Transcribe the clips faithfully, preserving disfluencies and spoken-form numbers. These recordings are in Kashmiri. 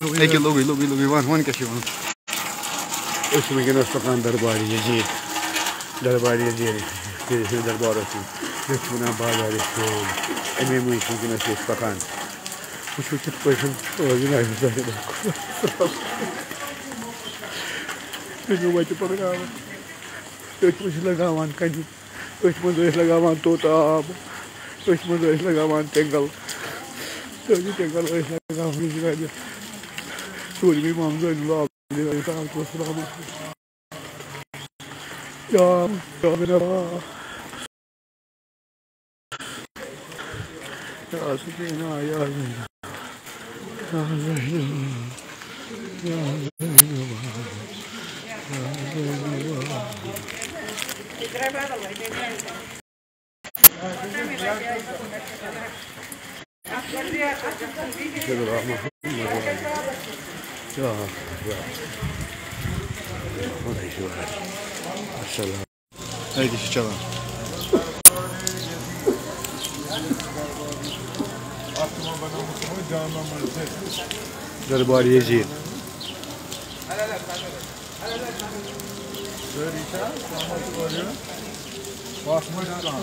أکہِ لوٚگُے، لوٚگُے، لوٚگُے، وَن، وَن کیٛاہ چھِ وَنان؟ أسۍ چھِ وٕنکیٚنَس پَکان دربار یزید، دربار یزید، ییٚتہِ چھِ دربارَس منٛز، یَتھ چھِ وَنان بازارِ شام۔ اَمے مٔنٛزۍ چھِ وٕنکیٚنَس أسۍ پَکان۔ وٕچھِو کِتھ پٲٹھۍ چھِ روزان اَسہِ ظٲہِر۔ أسۍ چھِ وَتہِ پَکناوان، أتھۍ منٛز چھِ لَگاوان کَنہِ۔ أتھۍ منٛز ٲسۍ لگاوان توٚت آب، أتھۍ منٛز ٲسۍ لگاوان تٮ۪نٛگل، تہٕ یہِ تٮ۪نٛگل ٲسۍ لگاوان جنابِ ژوٗرِمہِ امام زین العابدین علیہ الصلوۃ والسلام۔ یا، یا بِنَا، یا سکینہ، یا زینب۔ السلام۔ أتی چھِ چلان۔ دربار یزید۔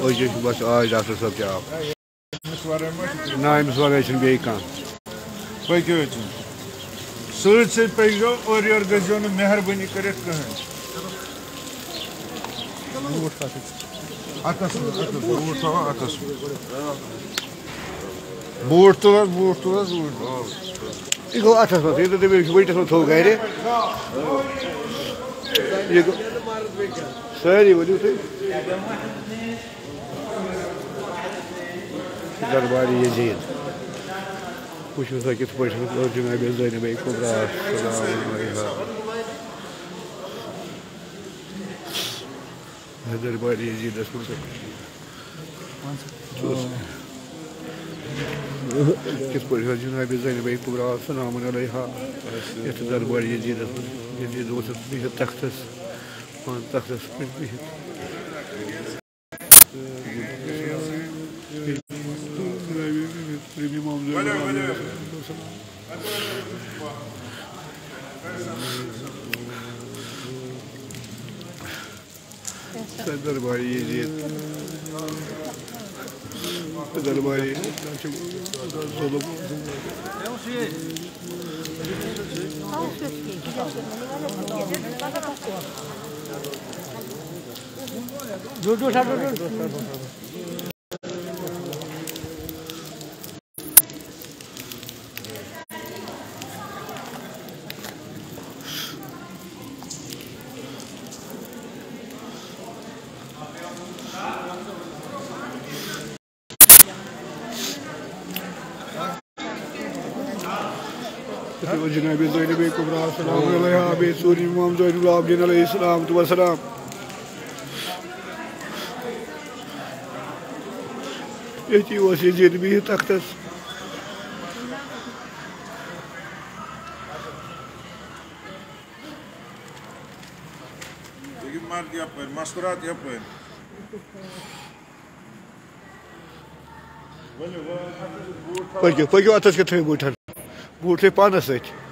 أزۍ چھِ بس آز ڈاکٹر صٲب تہِ آو۔ نہ، أمِس ورٲے چھِنہٕ بیٚیہِ کانٛہہ۔ پٔکِو أژِن۔ سۭتۍ سۭتۍ پٔکۍزیو، اورٕ یورٕ گٔژھۍزیو نہٕ مہربٲنی کٔرِتھ کٕہٕنۍ۔ اَتَس منٛز، اَتَس منٛز، بوٗٹھ تھاوان اَتَس منٛز۔ بوٗٹھ تُل حظ، بوٗٹھ تُل حظ، بوٗٹھ۔ یہِ گوٚو اَتھَس منٛز، یہِ تہٕ تٔمۍ چھُ ؤٹِس منٛز تھوٚو گَرِ۔ یہِ گوٚو، سٲری ؤنِو تُہۍ۔ دربار یزید۔ وٕچھِو سا کِتھ پٲٹھۍ ٲس جناب زینب کبریٰ سلام علیہا۔ دربار یزیدس منٛز۔ کِتھ پٲٹھۍ ٲس جناب زینب کبریٰ سلام علیہا یتھ دربار یزیدس منٛز؟ یزید اوس بِہِتھ تختس، پانہٕ تختس پٮ۪ٹھ بِہِتھ۔ دربار یزید۔ دربار یزید۔ ظلم۔ جناب زینب کبریٰ سلام علیہا، بیٚیہِ ژوٗرِم امام زین العابدین علیہ الصلوۃ والسلام۔ ییٚتی اوس یزید بِہِتھ تختس۔ لیکن مرد یپٲرۍ، مستورات یپٲرۍ۔ پٔکِو، پٔکِو، اَتَس کیٛاہ تھٲیِو بوٗٹھ؟ بوٗٹھ تھٲیِو پانَس سۭتۍ۔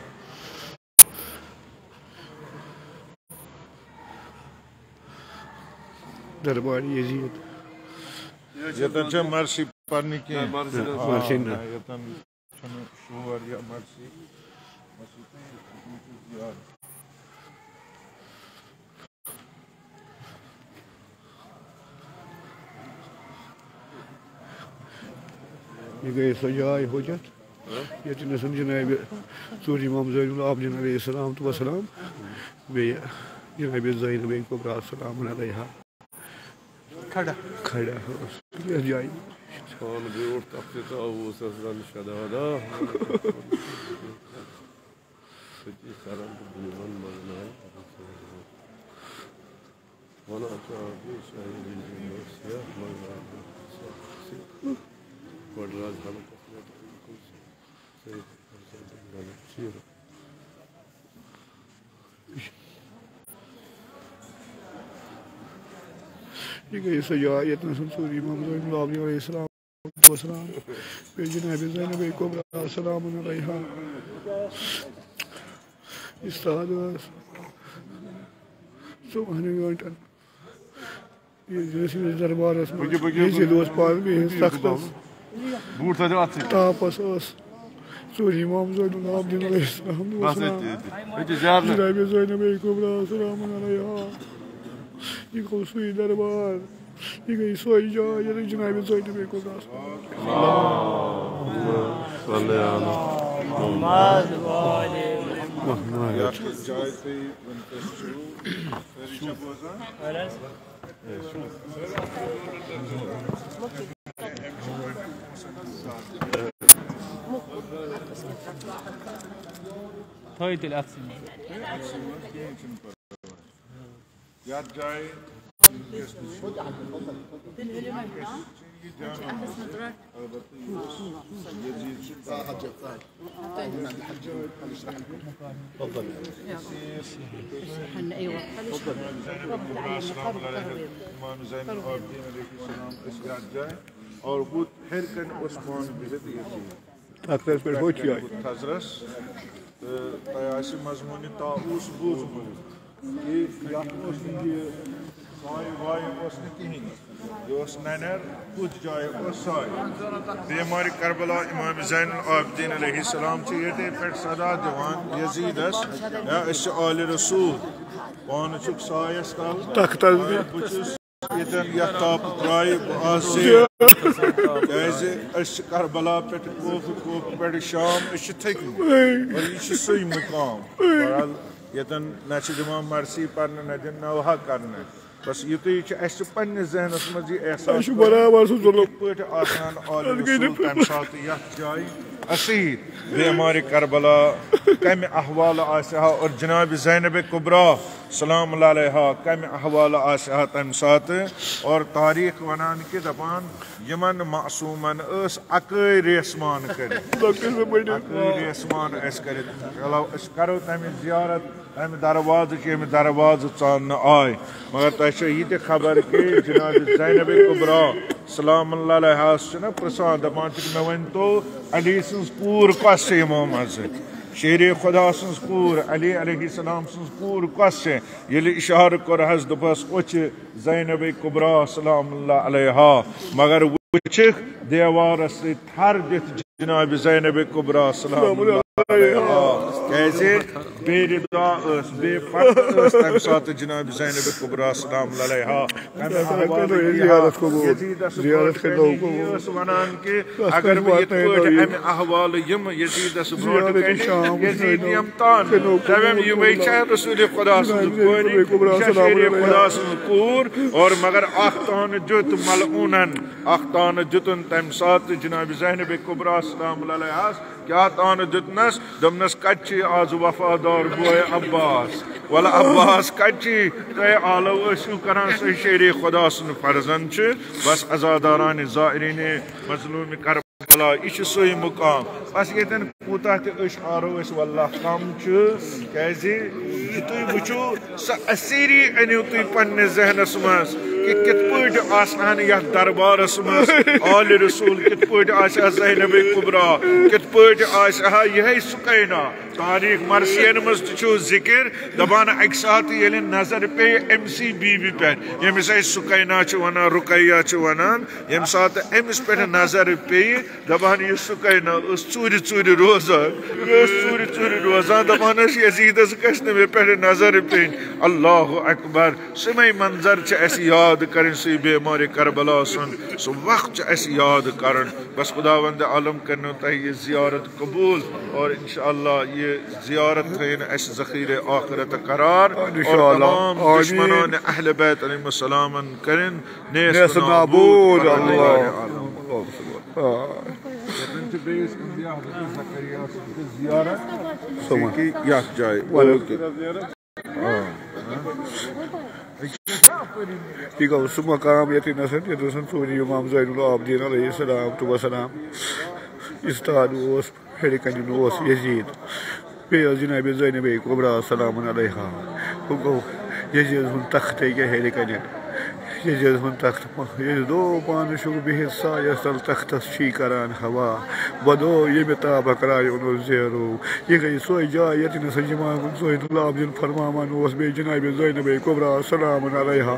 دربار یزید۔ ییٚتٮ۪ن چھےٚ مرثی پَرنہِ کینٛہہ۔ نہ، مرثی نہ۔ آ، مرثی نہ۔ نہ، ییٚتٮ۪ن چھُنہٕ شور یا مرثی۔ مرثی تہٕ یاد۔ یہِ گٔے سۄ جاے حجت، ییٚتہِ نَسَن جناب ژوٗرِم امام زین العابدین علیہ الصلوۃ والسلام بیٚیہِ جناب زینب کبریٰ سلام علیہا کھڑا۔ کھڑا اوس یَتھ جایہِ۔ پانہٕ بیوٗٹھ تَتھ تہِ تہٕ آوُس اَسہِ زَن شدادا۔ سُہ تہِ سَرَن تہٕ بوٗزَن منٛزٕ نہٕ۔ وَنان چھُ آ بیٚیہِ شاعری یہِ مےٚ سیاہ منٛزٕ گۄڈٕ راز حلقَس منٛز۔ یہِ گٔے سۄ جاے ییٚتہِ نَس ژوٗرِم امام زین العابدین علیہ السلام والسلام بیٚیہِ جناب زینب کبریٰ سلام علیہا۔ استاد اوس ژۄوُہن گٲنٛٹن ییٚتہِ ٲسۍ أمِس دربارس منٛز۔ پٔکِو، پٔکِو، ییٚتہِ پٔکِو۔ اوس پانہٕ بیٚیہِ پٔکِو، تختس۔ بوٗٹھ تھٲیزیو اَتھسٕے۔ تاپس اوس ژوٗرِ امام زین العابدین علیہ السلام۔ بس وسلام۔ أتی، أتی۔ أتی زیارت۔ جناب زینب کبریٰ سلام علیہا۔ یہِ گوٚو سُے دربار۔ یہِ گٔے سۄے جاے، ییٚتہِ جناب زینب کبریٰ۔ صلی علی محمد۔ یتھ جایہِ تُہۍ وٕنکیٚس چھِو، سٲری چھا بوزان؟ تھٲیِو تیٚلہِ اَتھسٕے منٛز۔ یتھ جایہِ وٕنکیٚس تہِ چھُ، وٕنکیٚس چھُ یہِ جامع مسجد، البتہٕ یہِ اوس یزید سُنٛد دربار۔ امام زین العابدین علیہ السلام ٲسۍ یتھ جایہِ، اور ہُتھ ہیٚرِ کنہِ اوس پانہٕ بِہِتھ یزید۔ تَتھ پٮ۪ٹھ ہوٚچھ یہِ۔ تھزرس، تہٕ تۄہہِ آسہِ مضموٗنہِ طاووس بوٗزمُت۔ یہِ، یَتھ اوس نہٕ یہِ سایہِ وایہِ اوس نہٕ کِہیٖنۍ۔ یہِ اوس نَنٮ۪ر، کُتھ جایہِ اوس سایہِ۔ بیمارِ کربلا امام زین العابدین علیہ السلام چھِ ییٚتے پٮ۪ٹھ صدا دِوان یزیدس، یا أسۍ چھِ آلِ رسول، پانہٕ چھُکھ سایَس تَل۔ تختس مگر بہٕ چھُس ییٚتٮ۪ن یَتھ تاپہٕ ترٛایہِ بہٕ آسہٕ ژیر۔ کیٛازِ أسۍ چھِ کربلا پٮ۪ٹھ کوفہٕ، کوفہٕ پٮ۪ٹھ شام، أسۍ چھِ تھٔکمٕتۍ۔ اور یہِ چھُ سُے مُقام۔ بہرحال، ییٚتٮ۪ن نہ چھِ دِوان مرثی پرنہٕ، نہ دِن نوحہ کرنہٕ۔ بس یُتُے چھُ، اَسہِ چھُ پننِس ذہنس منٛز یہِ احساس اَسہِ چھُ کرُن برابر سُہ ظُلُم۔ کِتھ پٲٹھۍ آسہٕ ہن آلِ اَتھ گٔے نہٕ رسول تمہِ ساتہٕ یتھ جایہِ اسیٖر۔ بیمارِ کربلا کمہِ احوالہٕ آسہِ ہا، اور جناب زینب کبریٰ سلام اللہ علیہا کمہِ احوالہٕ آسہِ ہا تمہِ ساتہٕ۔ اور تاریخ ونان کہِ دپان، یِمن معصومن ٲس اکٲے ریسمان کٔرِتھ۔ لۄکٹِس تہٕ بٔڑِس۔ اکٲے ریسمان ٲسۍ کٔرِتھ۔ چلو، أسۍ کرو تمِچ زیارت، تمہِ دروازٕ چھِ، ییٚمہِ دروازٕ ژاننہٕ آے۔ مگر تۄہہِ چھو یہِ تہِ خبر کہِ جناب زینب کبریٰ سلام اللہ علیہاس چھِنہ پرژھان، دپان چھِکھ، مےٚ ؤنۍ تو، علی سٕنٛز کوٗر کۄس چھےٚ یِمو منٛزٕ؟ شیرِ خدا سٕنٛز کوٗر، علی علیہ السلام سٕنٛز کوٗر کۄس چھےٚ؟ ییٚلہِ اِشارٕ کوٚرہَس، دوٚپہَس، "ہُہ چھِ زینب کبریٰ سلام اللہ علیہا۔" مگر وٕچھِکھ، دیوارَس سۭتۍ تھر دِتھ جناب زینب کبریٰ سلام اللہ علیہا۔ کیازِ؟ بے ردا ٲس، بے پردٕ ٲس تَمہِ ساتہٕ جناب زینب کبریٰ سلام اللہ علیہا۔ کمہِ احوالہٕ یہِ ہا یزیدس برونٛٹھ کنہِ یہِ ٲس ونان کہِ اگر بہٕ یِتھ پٲٹھۍ امہِ احوالہٕ یِمہٕ یزیدس برونٛٹھ کنہِ، یزید یِم تانہٕ، دپٮ۪م، یِمے چھا رسول خدا سٕنٛز کورِ، یہِ چھا شیرِ خدا سٕنٛز کوٗر؟ اور مگر اکھ تانہٕ دیُت ملعوٗنن، اکھ تانہٕ دیُتُن تمہِ ساتہٕ جناب زینب کبریٰ سلام اللہ علیہاس۔ کیٛاہ تانہٕ دیُتنس؟ دوٚپنس، "کتہِ چھُے از وفادار بوے عباس؟ ولہٕ عباس کتہِ چھُے؟ تُہۍ آلو ٲسِو کران، سُے شیرِ خدا سُنٛد فرزند چھُ۔" بس عزادارانِ زائرینِ مظلومِ کربلا، یہِ چھُ سُے مقام۔ بس ییٚتٮ۪ن کوٗتاہ تہِ أسۍ آرو أسۍ واللہ کم چھُ، کیازِ یہِ تُہۍ وٕچھِو، سۄ اسیٖری أنِو تُہۍ پننِس ذہنس منٛز کہِ کِتھ پٲٹھۍ آسہٕ ہن یتھ دربارس منٛز آلِ رسول، کِتھ پٲٹھۍ آسہِ ہا زینب کبریٰ، کِتھ پٲٹھۍ آسہِ ہا یِہے سکینہ۔ تاریخ مرثین منٛز تہِ چھُ ذکر، دپان اکہِ ساتہٕ ییٚلہِ نظر پیٚیہِ أمسٕے بیبی پٮ۪ٹھ، ییٚمِس أسۍ سکینہ چھِ ونان، رقیہ چھِ ونان، ییٚمہِ ساتہٕ أمِس پٮ۪ٹھ نظر پیٚیہِ، دپان، یہِ سکینہ ٲس ژوٗرِ ژوٗرِ روزان، یہِ ٲس ژوٗرِ ژوٗرِ روزان، دپان ٲس، یزیدس گژھِ نہٕ مےٚ پٮ۪ٹھ نظر پیٚنۍ۔ اللہ اکبر۔ سُمے منظر چھِ اَسہِ یاد کرٕنۍ، سُے بیمارِ کربلا سُنٛد سُہ وقت چھُ اَسہِ یاد کرُن۔ بس خداوند عالم کرنو تۄہہِ یہِ زیارت قبول، اور انشاءاللہ یہِ زیارت تھٲیِن اَسہِ ذخیرِ آخرت قرار، اور انشاءاللہ۔ تمام آمین۔ دشمنان اہل بیت علیہم السلامن کرن نیست نیست نابود۔ نابود۔ اللہ۔ اللہ۔ آ۔ ییٚتٮ۪ن چھِ بیٚیہِ أسۍ اَنبیاء حضرت زکریا سٕنٛز تہِ زیارت۔ سُمَ۔ ییٚکیٛاہ یَتھ جایہِ۔ وَلہٕ۔ آ۔ یہِ گوٚو سُہ مقام ییٚتہِ نَسَن، ییٚتہِ نَسَن ژوٗرِ امام زین العابدین علیہ السلام تہٕ وسلام اِستاد اوس۔ ہیٚرِ کَنٮ۪ن اوس یزید۔ بیٚیہِ ٲس جناب زینب کبریٰ سلام علیہا۔ ہُہ گوٚو یزید ہُنٛد تخت ییٚکیٛاہ ہیٚرِ کَنٮ۪ن۔ یزیدس ہُنٛد تخت پہ-، یزیدو پانہٕ چھُکھ بِہِتھ سایس تل، تختس چھی کران ہوا۔ ودو ییٚمہِ تابہٕ کرایہِ اوٚنُس زیرو۔ یہِ گٔے سۄے جاے ییٚتہِ نہٕ سُہ جمعہ زین العابدین فرماوان اوس، بیٚیہِ جناب زینب کبریٰ سلام علیہا۔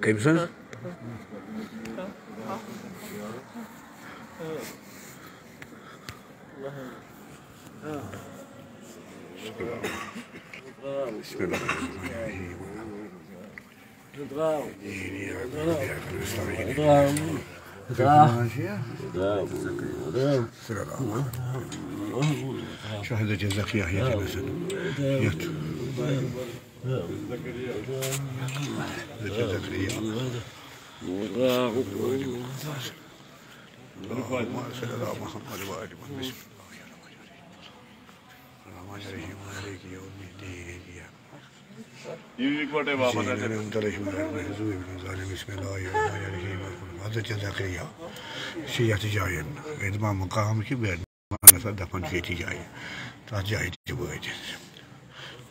کٔمۍ سٕنٛز؟ بسم اللہ الرحمن الرحیم۔ شہادت زکیہ یتھ نسن۔ یتھ۔ حضرت زکریا۔ اللہم صل علی محمد و آل محمد۔ بسم اللہ الرحمن الرحیم۔ مالک یوم الدین۔ یِیِو یِکوَٹَے واپس اَتہِ۔ أنعمت عليهم غير المغضوب عليهم ولا الضالين۔ بسم اللہ الرحمن الرحیم۔ حضرت زکریا چھِ یَتھ جایَن، ییٚتہِ ما مقام چھِ، بیٚیہِ ما نسا دفن چھِ ییٚتھی جایہِ، تَتھ جایہِ تہِ چھِ وٲتۍ۔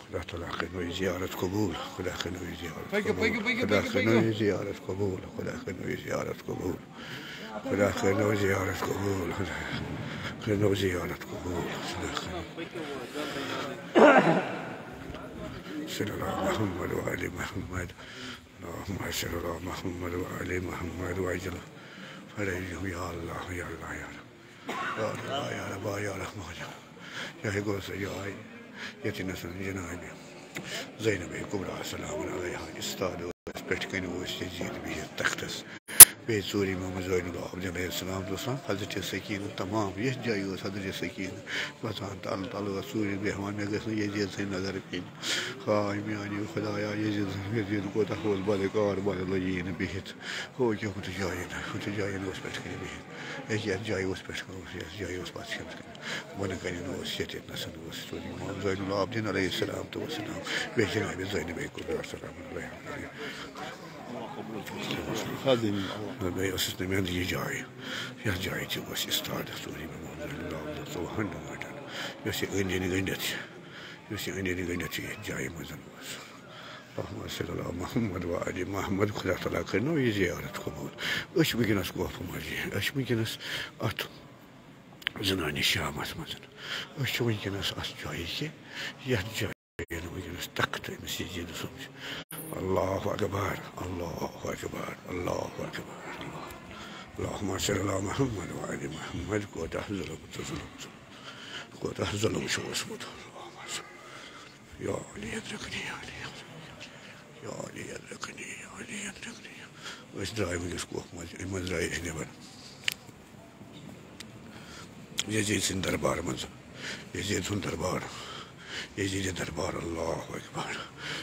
خدا تعالیٰ کٔرِنو یہِ زیارت قبوٗل، خدا کٔرِنو یہِ زیارت قبوٗل، خدا کٔرِنو یہِ زیارت قبوٗل، خدا کٔرِنو یہِ زیارت قبوٗل۔ خدا کٔرِنو زیارت قبوٗل، خدا کٔرِنو زیارت قبوٗل، خدا کٔرِنو۔ صلی اللہ محمد و آل محمد، اللہم صلی اللہ محمد و آل محمد و عجل فرجهم، یا اللہ، یا اللہ، یا رب۔ یا اللہ، یا رب، یا رحمان، یا رب۔ یہے گوٚو سۄ جاے، ییٚتہِ نَسَن جنابِ زینب کبریٰ سلام علیہا استاد ٲس، پٮ۪ٹھٕ کَنہِ اوس یزید بِہِتھ تختس۔ بیٚیہِ ژوٗرِم امام زین العابدین علیہ السلام تہٕ اوس حضرت سکینہ۔ تمام یتھ جایہِ اوس حضرت سکینہ وۄتھان، تلہٕ تلہٕ ٲس ژوٗرِ بیٚہوان۔ مےٚ گٔژھ نہٕ یزید سٕنٛز نظر پیٚنۍ۔ ہاے میانہِ خدایا، یزید، یزید کوتاہ اوس بدکار، بدلہٕ یِیہِ نہٕ بِہِتھ۔ ہو کیٛاہ ہُتھ جایَن، ہُتھ جایَن اوس پٮ۪ٹھٕ کَنہِ بِہِتھ۔ أکیٛاہ یَتھ جایہِ اوس پٮ۪ٹھٕ کَنہِ، یَتھ جایہِ اوس پَتہٕ کَنہِ۔ بۄنہٕ کَنہِ اوس ییٚتہِ نَسَن اوس سیوٚد اِمام زین العابدین علیہ السلام تہٕ وسلام۔ بیٚیہِ جناب زینب کبریٰ سلام علیہا۔ بیٚیہِ ٲسٕس نہٕ مےٚ یہِ جاے، یَتھ جایہِ تہِ اوس استاد ژوٗرِم اِمام زین العابدین ژوٚوُہَن نمازَن، یۄس یہِ أنٛدۍ أنٛدۍ گٔنٛڈِتھ چھِ، یۄس یہِ أنٛدۍ أنٛدۍ گٔنٛڈِتھ چھِ یَتھ جایہِ منٛز اوس۔ اللہم صل علی محمد و آل محمد۔ خدا تعالیٰ کٔرِنو یہِ زیارت قبوٗل۔ أسۍ چھِ وٕنکیٚنَس کوفہٕ مسجد، أسۍ چھِ وٕنکیٚنَس اَتھ زنانہِ شامَس منٛز۔ أسۍ چھِ وٕنکیٚنَس اَتھ جایہِ کہِ یَتھ جایہِ وٕنکیٚنَس تخت أمِس یزید سُنٛد چھُ۔ اللہ اکبر، اللہ اکبر، اللہ اکبر۔ اللہم صل علی محمد و آل محمد۔ کوتاہ ظلم تہٕ ظلم، ظلم۔ کوتاہ ظلم چھُ اوسمُت۔ اللہم صل یا علی ادرکنی، یا علی ادرکنی، یا علی ادرکنی، یا علی ادرکنی۔ أسۍ درٛاے وٕنکیٚس کوفہٕ منٛز، اَمہِ منٛز درٛاے أسۍ نٮ۪بر۔ یزید سٕنٛدِ دربار منٛز، یزید سُنٛد دربار، یزید دربار، اللہ اکبر۔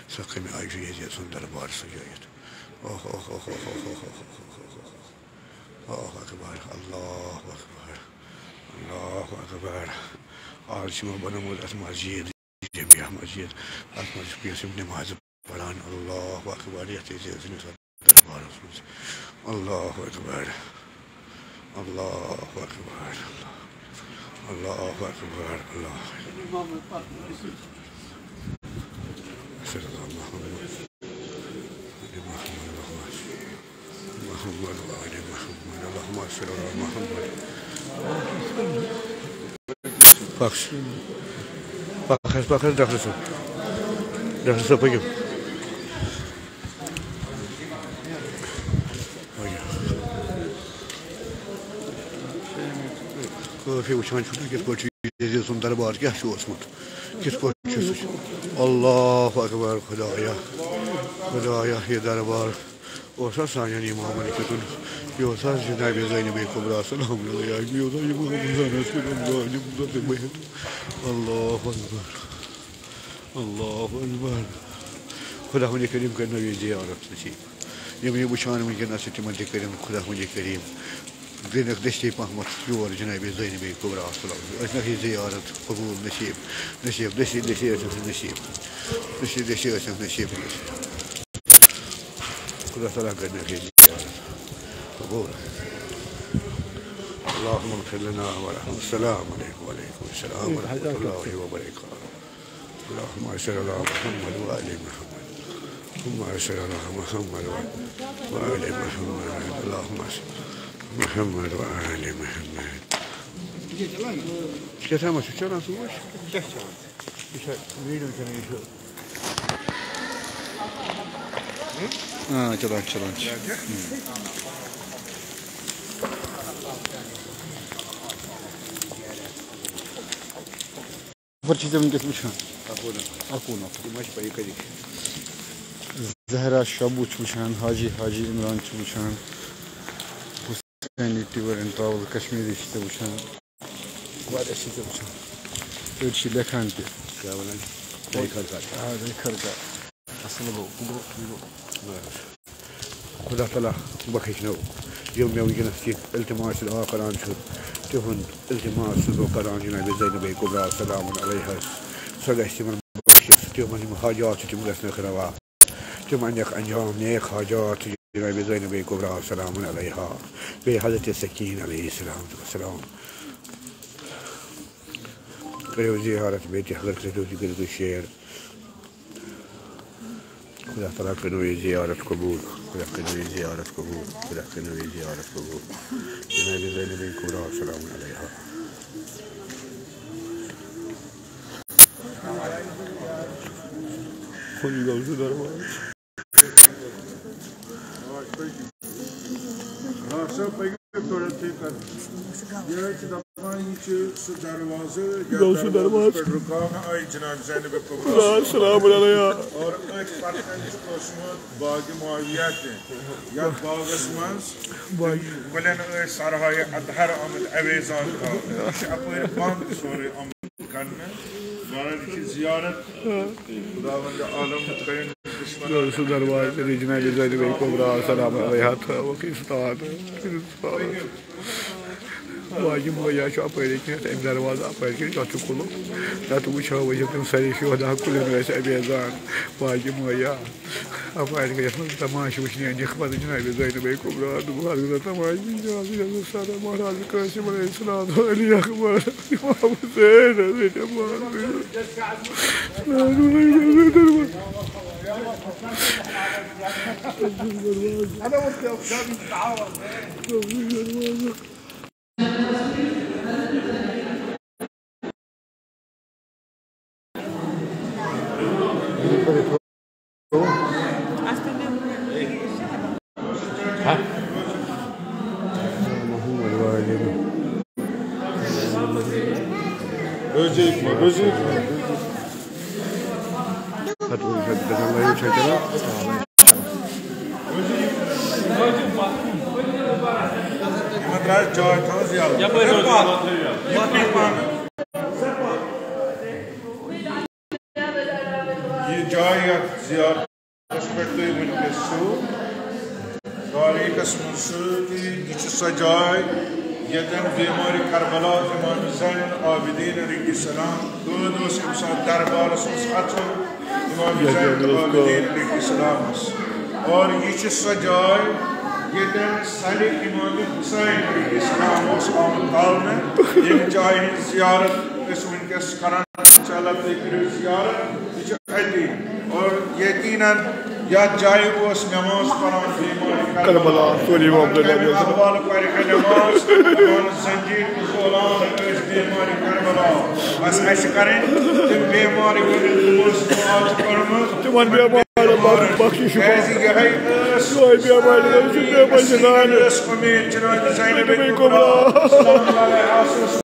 سۄ کَمہِ آیہِ چھُ یزید سُنٛد دربار سجٲیِتھ۔ اوہ، اوہ، اوہ۔ اللہ اکبر، اللہ اکبر، اللہ اکبر۔ آز چھِ یِمو بنٲومٕژ اَتھ مسجد۔ جامع مسجد، اَتھ منٛز چھِ یۄس یِم نماز پران، اللہ اکبر، یَتھ یزید سٕنٛدِس دربارس منٛز۔ اللہ اکبر، اللہ اکبر، اللہ اکبر، اللہ اکبر۔ صلی اللہ محمد۔ محمد و آل محمد، اللہم صل علی محمد۔ پکھ، پکھ حظ، پکھ حظ، ڈاکٹر صٲب۔ ڈاکٹر صٲب، پٔکِو۔ کٲفی وٕچھان چھُو تُہۍ کِتھ پٲٹھۍ چھُ یزید سُنٛد دربار کیٛاہ چھُ اوسمُت، کِتھ پٲٹھۍ چھُ سُہ۔ اللہ اکبر، خدایا، خدایا، یہِ دربار اوس حظ سانٮ۪ن اِمامَن کیُتھ، یہِ اوس حظ جناب زینب کبریٰ سلام علیہا، یہِ اوس حظ اِمام حسنَس پٮ۪ٹھ ظٲلِم ظٲلِم بِہِتھ۔ اللہ اکبر، اللہ اکبر۔ خداوندِ کریٖم کٔرِنو یہِ زیارت نصیٖب۔ یِم یہِ وٕچھان وٕنکیٚنَس چھِ، تِمَن تہِ کٔرِن خداوندِ کریٖم گٔنکھ دٔستی پہمتھ یور جناب زینب کبریٰ سلام۔ ٲسنکھ یہِ زیارت قبول نصیب، نصیب دٔستی دٔستی ٲسنکھ نصیب، دٔستی دٔستی ٲسنکھ نصیب۔ خدا تعالیٰ کٔرِنَکھ یہِ زیارت قبول۔ اللهم اغفر لنا ورحمنا۔ السلام علیکم۔ وعلیکم السلام ورحمۃ اللہ وبرکاتہ۔ اللهم صل على محمد وآل محمد۔ اللهم صل على محمد وآل محمد۔ اللهم صل محمد وآل محمد۔ کیٛاہ تھامَتھ چھُ چلان سُہ وٕچھ؟ کیٛاہ چھُ چلان؟ یہِ چھا ویٖڈیو کِنہٕ یہِ چھُ؟ آ، چلان، چلان چھُ۔ نفر چھِ ژےٚ وٕنکیٚس وٕچھان؟ اَکوُہ نفر۔ اَکوُہ نفر۔ یِم ما چھِ پَیی کَتِکۍ چھِ؟ زہرا شبو چھِ وٕچھان، حاجی، حاجی عمران چھِ وٕچھان، حسینی ٹیور اینڈ ٹراول کشمیٖری چھِ ژےٚ وٕچھان۔ واریاہ چھِ ژےٚ وٕچھان۔ أڑۍ چھِ لیکھان تہِ۔ کیٛاہ وَنان؟ جاے خرچہ۔ آ، جاے خرچہ۔ اَصٕل گوٚو، گوٚو، گوٚو۔ خدا تعالیٰ بخشنو یِم مےٚ وٕنکیٚنَس یہِ التماس دعا کران چھُ، تِہُنٛد التماس چھُس بہٕ کران جناب زینب کبریٰ سلام علیہا۔ سۄ گژھِ تِمن بخشِش، تِمن یِم حاجات چھِ تِم گژھنَکھ روا، تِم انکھ انجام نیک حاجات چھِ جناب زینب کبریٰ سلام علیہا، بیٚیہِ حضرت سکین علیہ السلام۔ السلام۔ کٔرِو زیارت بیٚیہِ تہِ، اگر کٔرِو تُہۍ، کٔرِو تُہۍ شیر۔ خدا تعالیٰ کٔرِنو یہِ زیارت قبول۔ خدا کٔرِنو یہِ زیارت قبول۔ خدا کٔرِنو یہِ زیارت قبول۔ جناب زینب کبریٰ سلام علیہا۔ کُن گوٚو سُہ دروازٕ۔ یہِ حظ چھِ دَپان، یہِ چھُ سُہ دروازٕ، یَتھ گوٚو سُہ دروازَس دروازٕ۔ پٮ۪ٹھ رُکاونہٕ آیہِ جناب زینب کبریٰ۔ آ، السلام علیکم۔ اور أتھۍ پَتہٕ کَنہِ چھُ اوسمُت باغِ معاویہ تہِ۔ یَتھ باغَس منٛز باغ۔ کُلٮ۪ن ٲسۍ سرہاے اطہر آمٕتۍ اویزان تھاونہٕ۔ یہِ چھُ اَپٲرۍ بنٛد سورُے آمُت کرنہٕ۔ مگر یہِ چھِ زیارت۔ خداوند عالم کٔرِن دُشمنن۔ سُہ دروازٕ جناب زینب کبریٰ سلام علیہا تھٲوٕکھ اُستاد۔ باقی مٲیا چھُ اَپٲرۍ کِنۍ، اَمہِ دروازٕ اَپٲرۍ کِنۍ، تَتھ چھُ کُلُف۔ تَتھ وٕچھو، وٕچھو تِم سٲری شہدا کُلٮ۪ن ٲسۍ اویزان۔ باقی مٲیا۔ اَپٲرۍ گٔے یَتھ منٛز تماشہٕ وٕچھنہِ أنِکھ پَتہٕ جناب زینب کبریٰ، دوٚپُکھ، اَدٕ گژھو تماشہٕ وٕچھنہِ، حضرت سادہ مہراز قاسم علیہ السلام، علی اکبر، امام حسین، حضرت عباس۔ یِمن ترٛایہِ چاے تھاوَس یَلہٕ۔ یَپٲرۍ روزِ یَلہٕ۔ یہِ جاے یَتھ زیارتَس پٮ۪ٹھ تُہۍ وٕنکیٚس چھِو، تاریٖخَس منٛز چھُ، یہِ چھِ سۄ جاے ییٚتٮ۪ن بیمارِ کربلا امام زین العابدین علیہ السلام قٲد اوس، ییٚمہِ ساتہٕ دربارَس اوس اَژُن امام زین العابدین علیہ السلامَس۔ اور یہِ چھِ سۄ جاے ییٚتٮ۪ن سَلہِ امام حسین علیہ السلام اوس آمُت تھاونہٕ۔ ییٚمہِ جایہِ ہٕنٛز زیارت أسۍ وٕنکیٚس کران، انشاءاللہ تُہۍ کٔرِو زیارت، یہِ چھِ اَتی۔ اور یقیناً یَتھ جایہِ اوس نماز پران بیمارِ کربلا، سورُے معاملہٕ اَمہِ حوالہٕ پَرِ ہے نماز، دَپان زنجیر تہٕ زولان ٲسۍ بیمارِ کربلا۔ بس اَسہِ چھِ کَرٕنۍ تِم بیمارِ کٔرِتھ، تِمو سۭتۍ دُعا چھِ پٔرمٕژ۔ تِمن بیمارن بخ-، بخشش چھُ۔ کیازِ یِہے ٲس، یِہے بیمارِ ٲس، یہِ بیمارِ چھِ زانان۔ ٲس اُمید جناب زینب کبریٰ۔ سلام علیہا ٲس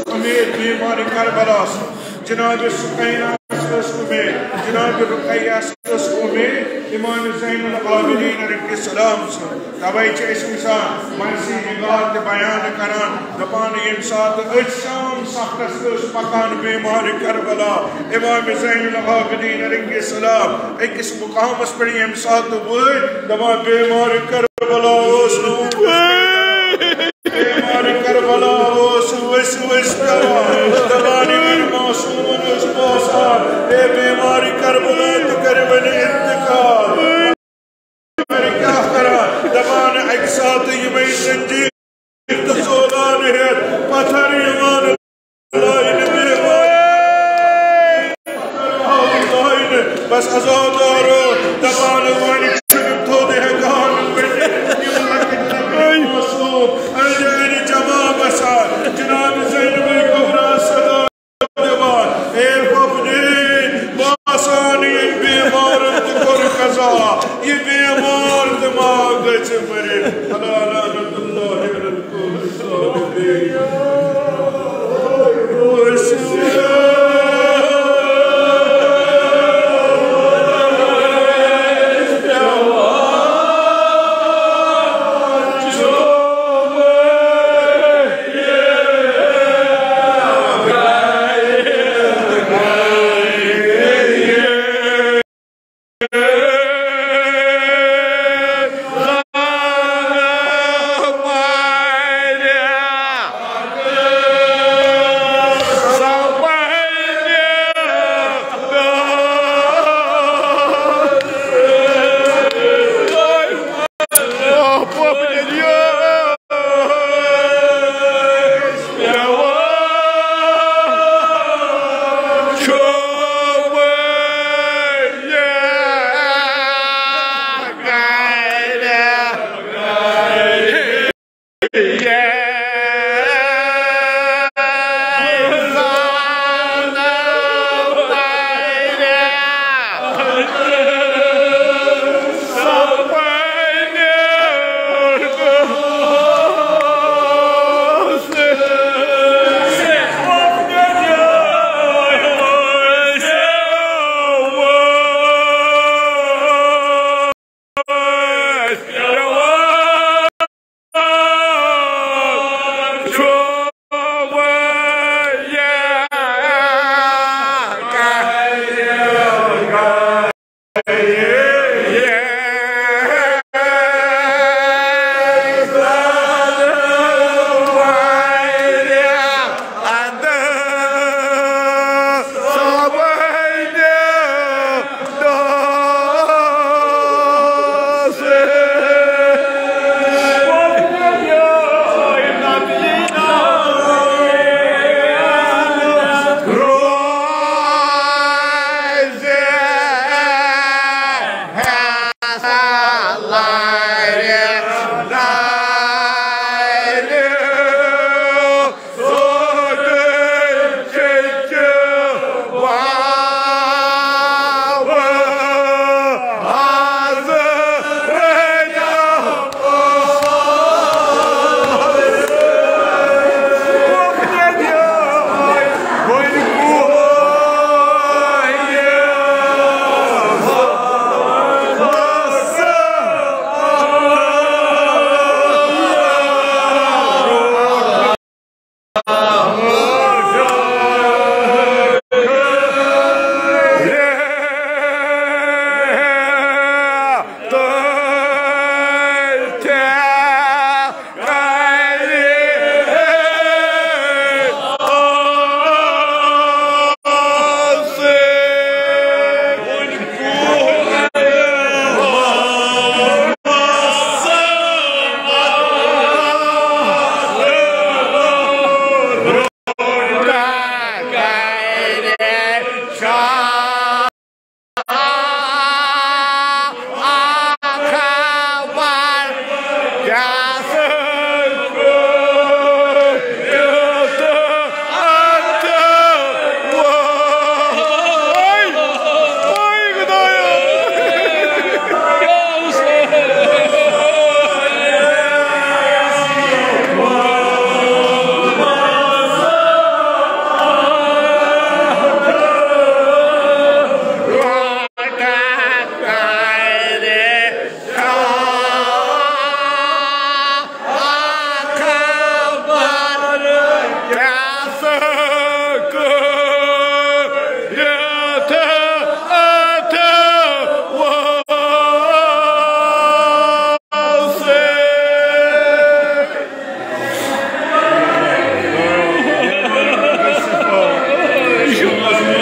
اُمید بیمارِ کربلاہَس۔ جناب سکینہ ٲس اُمید، جناب رقیہ ٲس اُمید امام زین العابدین علیہ السلام سٕنٛز۔ تَوَے چھِ أسۍ وٕچھان، منصی نگار تہِ بیان کران، دَپان، ییٚمہِ ساتہٕ أتھۍ شام سختَس ٲس پکان بیمارِ کربلا، امام زین العابدین علیہ السلام أکِس مقامَس پٮ۪ٹھ ییٚمہِ ساتہٕ وٲتۍ، دَپان، بیمارِ کربلا اوس نہٕ پتھر یِوان لاینہٕ بیمار۔ بس عزادارو، دپان وۄنۍ چھُنہٕ تھوٚد ہٮ۪کان ؤنِتھ۔ یِم لۄکٕٹۍ لۄکٕٹۍ معصوم أنٛدۍ أنٛدۍ جمع گژھان۔ جناب زینب کبریٰ صدا دِوان، اے پپنی، باسان یہِ بیمارن تہِ کوٚر قضا، یہِ بیمار تہِ ما گژھِ مٔرِتھ۔ الا لعنت اللہ علی القوم الظالمین۔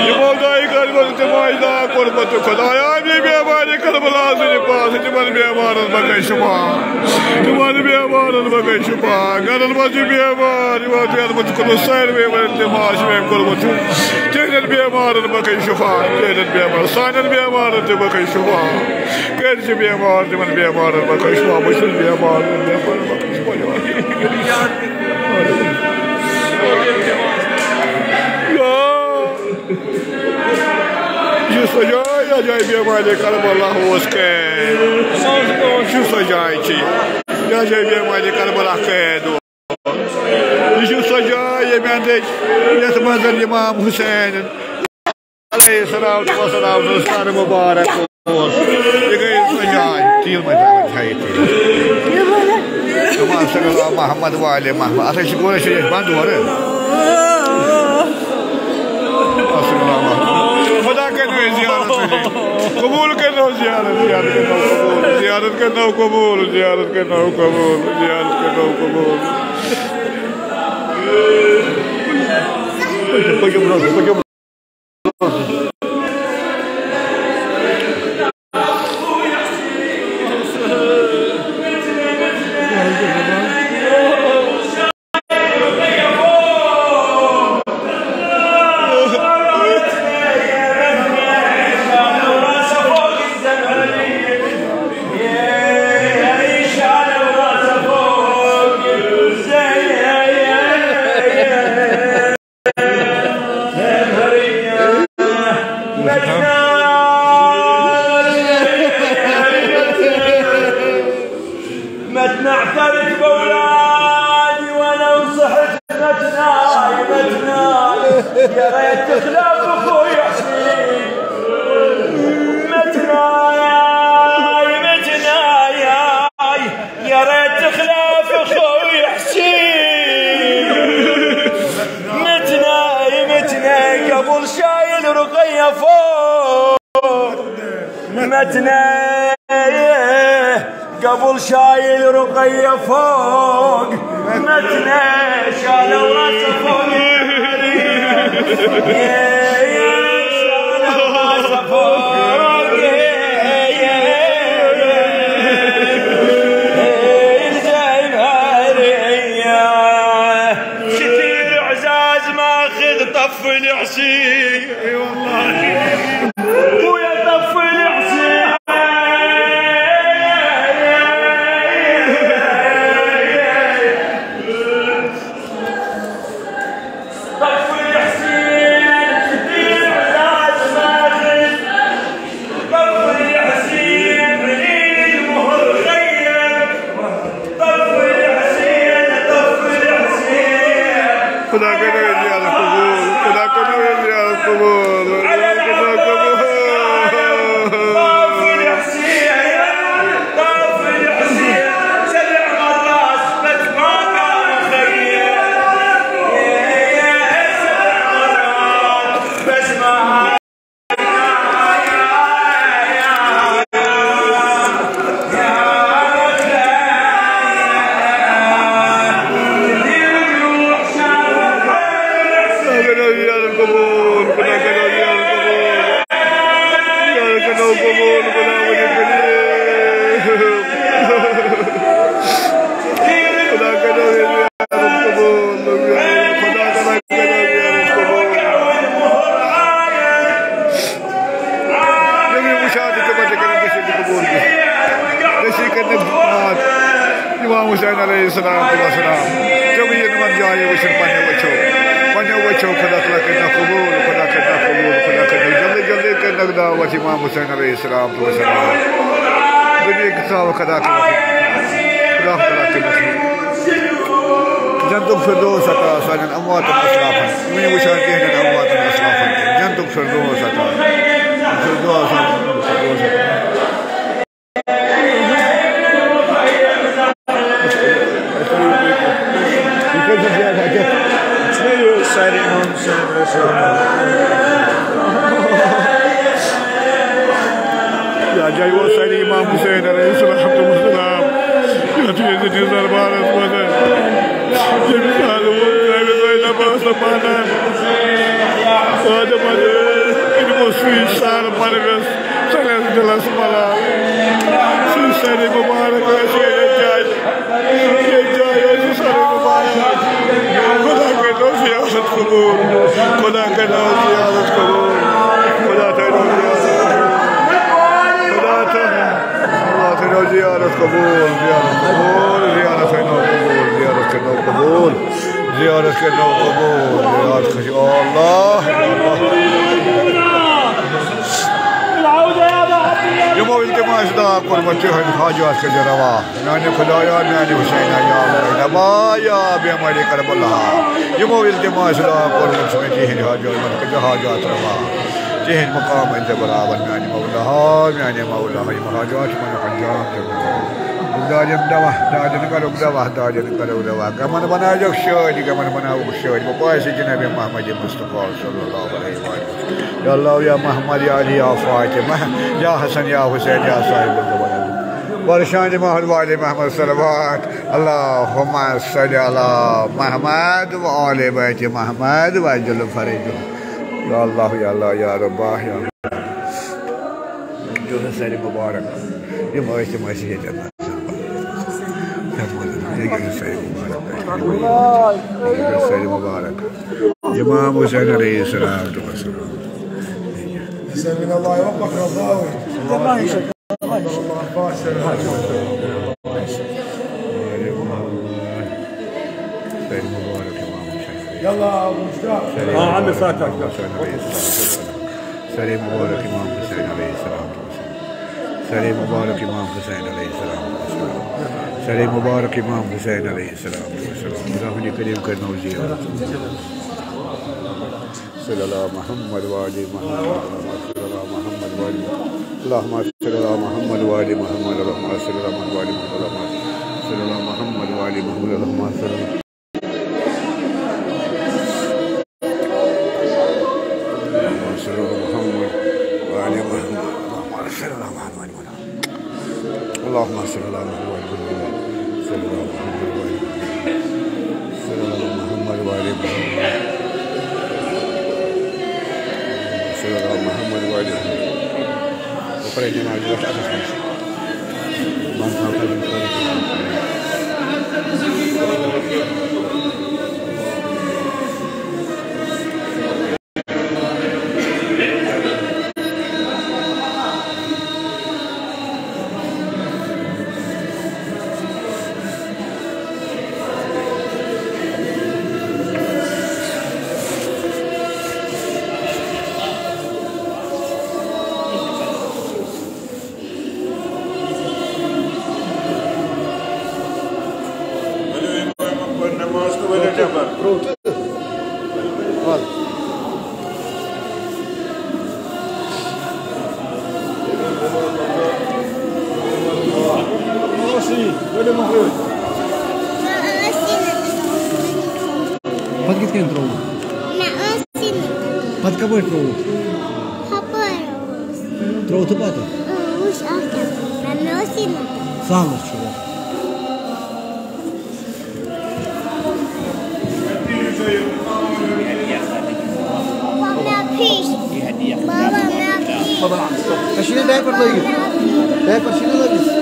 یِمو دۄیہِ کَرِ گۄڈٕ تِمو اجدا کوٚرمُت تہٕ خۄدایا، یِم بیمارِ کربلا سٕنٛدِ پاسہٕ تِمن بیمارن بخش شفا۔ تِمن بیمارن بخش شفا، گرن منٛز چھِ بیمار، یِمن بیمارن منٛز چھُ کوٚرمُت ساروٕے یِمن تہِ ماس چھُ أمۍ کوٚرمُت چھُ۔ تِہنٛدٮ۪ن بیمارن بخش شفا، تِہنٛدٮ۪ن بیمار، سانٮ۪ن بیمارن تہِ بخش شفا۔ کٔرۍ چھِ بیمار، تِمن بیمارن بخش شفا، بہٕ چھُس بیمار، تِمن بیمارن بخش شفا۔ یا یُس سۄ جاے، یَتھ جایہِ بیمارِ کربلا اوس قید، یُس سۄ جاے چھِ، یَتھ جایہِ بیمارِ کربلا قید اوس۔ یہِ چھِ سۄ جاے، ییٚمہِ اَندٕ یَتھ منٛز امام حسین علیہ الصلوۃ والسلام سٕنٛز سر مبارک اوس۔ یہِ گٔے سۄ جاے، تیٖل مہ تھاوٕنۍ، تھایہِ تیٖل۔ کما صلی اللہ محمد و آل محمد۔ اَتھ حظ چھِ قرآن شریٖف بنٛد اورٕ۔ اَصلی اللہ محمد۔ خدا کٔرِنو زیارت قبول، کٔرِنو زیارت، زیارت کٔرِنو قبول، زیارت کٔرِنو قبول، زیارت کٔرِنو قبول، زیارت کٔرِنو قبول۔ پٔکِو برٛونٛہہ کُن، پٔکِو برٛونٛہہ کُن۔ متنا اعترف بولادي وانا وصحت، متناي، متناي، يا ريت تخلف اخوي حسين. متناي، متناي، يا ريت تخلف اخوي حسين. متناي، متناي، قبل شايل رقية فوق. متناي، قبل شايل رقية فوق. متناي، شالوا راسه فوق. شالوا راسه فوق. شتير عزاز ماخذ طف الحسين. اي والله. ويا طف الحسين. طف الحسين، شتير عزاز ماخذ. طف الحسين، عيد المهر خير. خدا کٔرِنو یہِ زیارت قبوٗل، خدا کٔرِنو یہِ زیارت قبوٗل، خدا کٔرِنو قبوٗل۔ خدا کٔرِنو زیارت قبوٗل، خدا کٔرِنو زیارت قبوٗل۔ زیارت کٔرِنو قبوٗل، خدا ؤنِو کٔرِو۔ خدا کٔرِنو زیارت قبوٗل، خدا تعالیٰ کٔرِنو زیارت قبوٗل۔ یِم یِم وٕچھان چھِ، تِمَن تہِ کٔرِو نصیٖب قبوٗل۔ نصیٖب کٔرِنَکھ مات اِمام حُسین علیہ الصلوۃ والسلام۔ تِم یِن یِمَن جایہِ وٕچھِنۍ پنٛنیو أچھو، پنٛنیو أچھو۔ خدا تعالیٰ کٔرِنَکھ قبوٗل، خدا کٔرِنَکھ قبوٗل، خدا کٔرِنَکھ جلدی جلدی کٔرِنَکھ دعوت اِمام حُسین علیہ الصلوۃ والسلام۔ دُنیاہٕکۍ ثواب خدا کٔرِنَکھ، خدا تعالیٰ کٔرِنَکھ جنتُک فردوس عطا سانٮ۪ن امواتن اسلافن۔ وٕنہِ وٕچھان تِہنٛدٮ۪ن امواتن اسلافن تہِ۔ جنتُک فردوس عطا۔ فردوس عطا۔ فردوس عطا۔ یہِ کٔژ چھِ زیادٕ اَتہِ؟ چھُنہ یہِ سارے اِمام حُسین رسول۔ یَتھ جایہِ اوس سارے اِمام حُسین علیہ السلام تہٕ وَسلام۔ یَتھ ییٚتہِ دربارَس منٛز۔ ییٚمہِ ساتہٕ ووٚن نبی زینب ٲس نہٕ مانان۔ آدم علیہ السلام سُے سر پرویز سٲنِس دِلس ملال۔ سُے سٲری مبارک ٲسۍ ییٚتہِ جایہِ۔ ییٚتہِ جایہِ ٲسۍ سٲری مبارک۔ خدا کٔرۍتو زیارت قبوٗل۔ خدا کٔرۍتو زیارت قبوٗل۔ خدا تھٲینو زیارت قبوٗل۔ خدا تھٲ-، خدا تھٲینو زیارت قبوٗل۔ زیارت قبوٗل۔ زیارت تھٲینو قبوٗل۔ زیارت کٔرۍتو قبوٗل۔ زیارت کٔرۍتو قبوٗل۔ زیارت کٔرۍتو، اللہ۔ یِمو التماس دعا کوٚرمُت، تِہنٛدۍ حاجات کٔرۍزِ روا۔ میانہِ خدایا، میانہِ حسینا، یا اللہ، یا بیمارِ کرب اللہ۔ یِمو التماس دعا کوٚرمُت چھُ مےٚ، تِہنٛدۍ حاجات، یِمن کٔرۍزِ حاجات روا۔ تِہنٛدۍ مقام أنۍزِ برابر، میانہِ مولا، میانہِ مولا، یِم حاجات چھِ مےٚ انجام دِنۍ۔ دادٮ۪ن دوا، دادٮ۪ن کرُکھ دوا، دادٮ۪ن کرُکھ دوا۔ غمن بنٲوزیوکھ شٲدۍ، غمن بناوُکھ شٲدۍ۔ بہٕ پاسہِ جناب محمد مصطفیٰ صلی اللہ علیہ وسلم۔ یا اللہ، یا محمد، یا علی، یا فاطمہ، یا حسن، یا حسین، یا صاحب الزمان۔ ورشان محمد وآل محمد صلوات۔ اللہم صل علی محمد و آل بیت محمد وعجل فرجہ۔ یا اللہ، یا اللہ، یا ربا، یا اللہ۔ جو ہے سارے مبارک۔ یِم ٲسۍ، تِم ٲسۍ ییٚتٮ۪ن۔ یہِ گٔے سارے مبارک۔ یہِ گٔے سارے مبارک۔ امام حسین علیہ السلام۔ سارے مبارک امام حسین۔ ہاں، عامر فاتح۔ سارے مبارک امام حسین علیہ السلام۔ سارے مبارک امام حسین علیہ السلام۔ سارے مبارک امام حسین علیہ السلام۔ اللہ کریم کرنو زیارت۔ صلی اللہ محمد وآل محمد، اللہم صلی اللہ محمد وآل محمد، اللہم صلی اللہ محمد وآل محمد، اللہم صلی اللہ محمد وآل محمد، اللہم صلی اللہ محمد وآل محمد، اللہم صلی اللہ، اللہم صلی اللہ محمد وآل محمد، اللہم صلی اللہ محمد وآل محمد۔ اللہم صل علی محمد و آل محمد۔ صلی اللہ محمد و آل محمد۔ صلی اللہ محمد و آل محمد۔ صلی اللہ محمد و آل محمد۔ اوپر جناب جی، اچھا، اچھا۔ بند تھاو، بند تھاو۔ نماز تو ؤلِو نٮ۪بر۔ پتہٕ کِتھ کٔنۍ ترٛووُتھ؟ نہ، ٲسٕے نہٕ تَتہِ۔ پتہٕ کَپٲرۍ ترٛووُتھ؟ ہُپٲرۍ اوس۔ ترٛووُتھ پتہٕ؟ اۭں، وٕچھ اَکھ کیٛاہ۔ مےٚ ٲسٕے نہٕ تَتہِ۔ سہلَس چھُ گژھُن۔ بابا، مےٚ پھِش۔ بابا، مےٚ پھِش۔ ژےٚ چھُے نہٕ diaper لٲگِتھ؟ Diaper چھُے نہٕ لٲگِتھ؟